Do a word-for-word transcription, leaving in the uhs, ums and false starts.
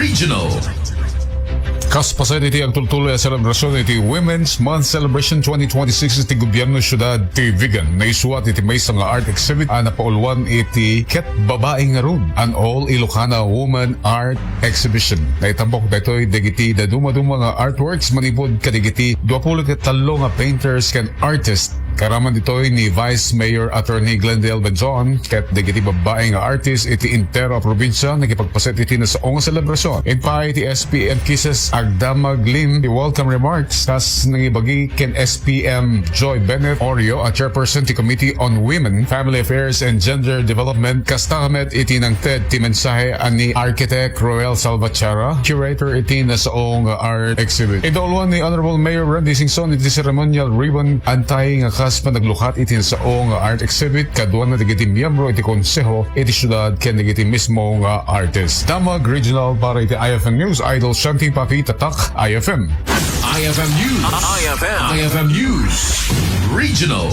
Regional. Kas paset iti agtultuloy a selebrasyon iti Women's Month Celebration twenty twenty-six iti Gobyerno Syudad ti Vigan, naisuat iti maysa nga art exhibit a napauluan iti Ket Babae Ngarud, an All Ilocana Woman Art Exhibition. Naitampok daytoy dagiti dadumaduma nga artworks manipud kadagiti duapulo ket tallo nga painters ken artists. Karaman ditoy ni Vice Mayor Attorney Glendale Benson ket dagiti babbai nga artist iti entero a probinsia nakipagpaset iti nasao nga selebrasyon. Impaay ti S P M Kisses agdamag lim ti welcome remarks kas nangibagi ken S P M Joy Bennett Oreo a chairperson ti Committee on Women, Family Affairs and Gender Development. Kasta met iti nangted ti mensahe a ni Architect Roel Salvatierra, curator iti nasao nga art exhibit. Idauluan ni Honorable Mayor Randy Singson iti ceremonial ribbon antay nga kas panaglukat iti nasao nga art exhibit kaduana dagiti miyembro iti konseho iti syudad ken dagiti mismo nga artist. Damag Regional para iti I F M News, Idol Shanti Papi, Tatak I F M. I F M News. I F M. I F M News. Regional.